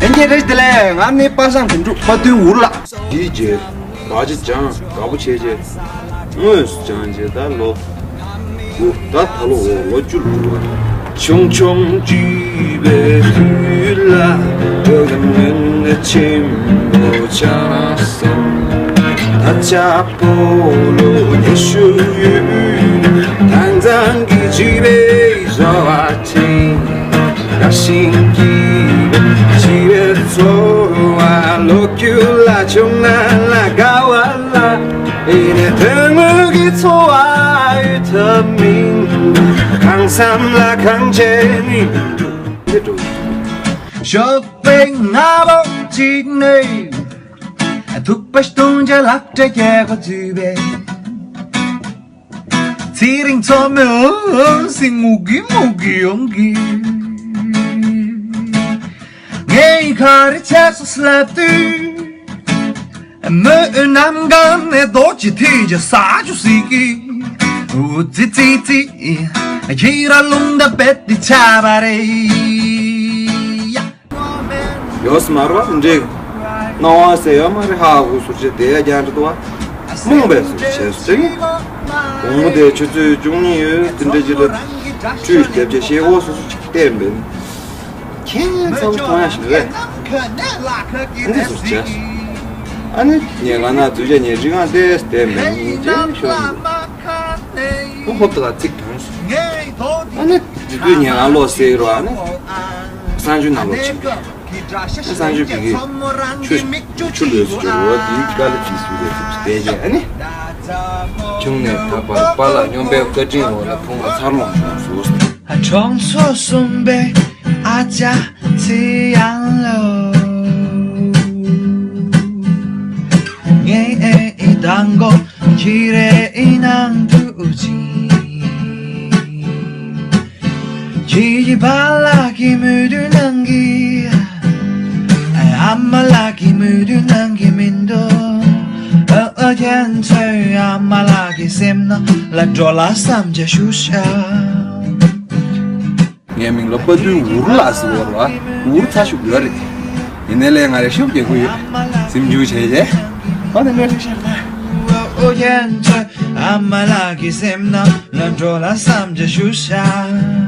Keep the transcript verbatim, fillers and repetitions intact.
ལྷན་རྒྱས་རེད། དེ་ལས་ང་ནི་པ་སངས་དོན་གྲུབ་དཔའ་བརྟུལ་འུར་ལགས། འདིའི་རྗེས་བར་ཆ་སྦྱངས་དགའ་པོ་བྱས་རྗེས། དངོས་སུ་སྦྱངས་རྗེས་ད་ལོ་དགུ་ད་ད་ལོ་འོ་ལོ་བཅུ་ལ་འགྲོ་བ། ཆུང་ཆུང་སྐྱེས་པའི་དུས་ལ་སྤྲོ་དང་ངན་ཆེན་པོ་ཆགས་སོང་། ད་ཆགས་པོ་ལོ་ཉི་ཤུ་ཡོད། དྭངས་གཙང་གི་བྱིས་པའི་བཟོ་བ་ཅིག་དགའ་ཞིང་སྐྱིད་པའི་བྱིས་པའི་འཚོ་བ། ལོ་རྒྱུས་ལ་བྱུང་ན་ལ་དགའ་བ་ལ། ཡིན་ནའི་དོན་དངོས་ཀྱི་འཚོ་བ་ཡོད་ཐབས་མིན་པ། གང་བསམ་ལ་གང་བྱས་ནི་འགྲོ་དེ་འགྲོ། ཞོགས་པའི་སྔ་པོ་གཅིག་ནས་ཐུག་པ་སྟོང་ཆ་ལག་སྒྲ་རྒྱག་གོ་ཚུད་པས། ཚེ་རིང་མཚོ་མོའི་འོང་ཟིན་མུ་གི་མུ་གི་ཡོང་གི། ངའི་ཁ་རི་ཆགས་སོ་སླེབས་དུས། མོའི་གནམ་གང་ནས་རྡོ་གཅིག་ཐེ་ཅ་ས་ཆུ་སྲིད་ཀྱི། འུ་ཙི་ཙི་ཙི། ཁྱེད་ར་རླུང་དང་རྦད་དེ་ཆགས་པ་རེད་ཡ། ཡོད་སྨ་རེ་བ་འདྲེ། སྣང་བ་ཟེར་ཡོད་མ་རེད། ཧ་གོ་ཟུར་བྱས་དེ་ཡ་རྒྱང་རེད་དོ་བ། རྨོངས་པའི་ཟུར་བྱས་སུ་དྲན། དགོང་མོ་དེ་ཆུ་ཚོད་བཅུ་གཉིས་ཡོད་དེ་འདྲ་ཅིག་ལ་བཀྲུས་བརྒྱབ་བྱས་ཤེལ་སྒོ་སོ་སོ་ཅིག་བསྟན་པས། ཁྱེད་ཚོ་མཐོང་ཡ་ཞིག་རེད། འདི་ཟུར་བྱས། ཨ་ནི་ངས་ང་ན་དུས་ཆ་ཉེར་གཅིག་ང་བལྟས་བསྡད་མེད་ཅེས་ཤོད་འདུག་ཨོ་ཧོབ་ཏེ་ལ་ཚིག་དོན་སོང་། ཨ་ནི་དེ་དུས་ངས་ང་ལོག་ཟེར་རོ། ཨ་ནི་གསང་སྤྱོད་ནང་ལོག་ཕྱིན། ཨ་གསང་སྤྱོད་བི་གི་ཆུ་ཆུ་ལོས་སུ་འབྱོར་བ་དེའི་དཀའ་ལས་ཀྱིས་སུ་རེད་ཟེར་བསྡད་རྗེས། ཨ་ནི་ཆུང་ནས་ད་བར་པཱ་ལགས་སྨྱོན་པའི་བཀའ་དྲིན་འོག་ལ་ཕུང་བ་འཚར་ལོངས་བྱུང་སོང་། གྲོང་ཚོ་གསུམ་པའི་ཨ་ཅག་ཚེ་དབྱངས་ལོ། ངའི་མདང་དགོང་ཁྱི་རེ་ནང་དུ་ཕྱིན། ཁྱི་ཡི་པཱ་ལགས་ཀྱི་མོས་མཐུན་གནང་གི། ཨ་མ་ལགས་ཀྱི་མོས་མཐུན་གནང་གི་མི་འདུག་ཨ་ཨ་ཁྱེད་ཚོས་ཨ་མ་ལགས་ཀྱི་སེམས་ནང་ལ་འགྲོ་ལ་བསམ་བྱ་ཞུ་ཤག་ངའི་མིང་ལ་དཔའ་བརྟུལ་འུར་ལགས་ཟེར་བ་རེད་བ། འུར་ཚ་ཤུགས་ཡོད་རེད། ཡིན་ནའི་ལས་ང་རེ་ཤུགས་རྒྱག་གི་ཡོད། སེམས་འགྱུར་བྱས་རྗེས། ཨ་ནི་ངས་རེ་ཤར་ལ། ཨོ་ཡན་ཚོས་ཨ་མ་ལགས་ཀྱི་སེམས་ནང་ལ་འགྲོ་ལ་བསམ་བྱ་ཞུ་ཤག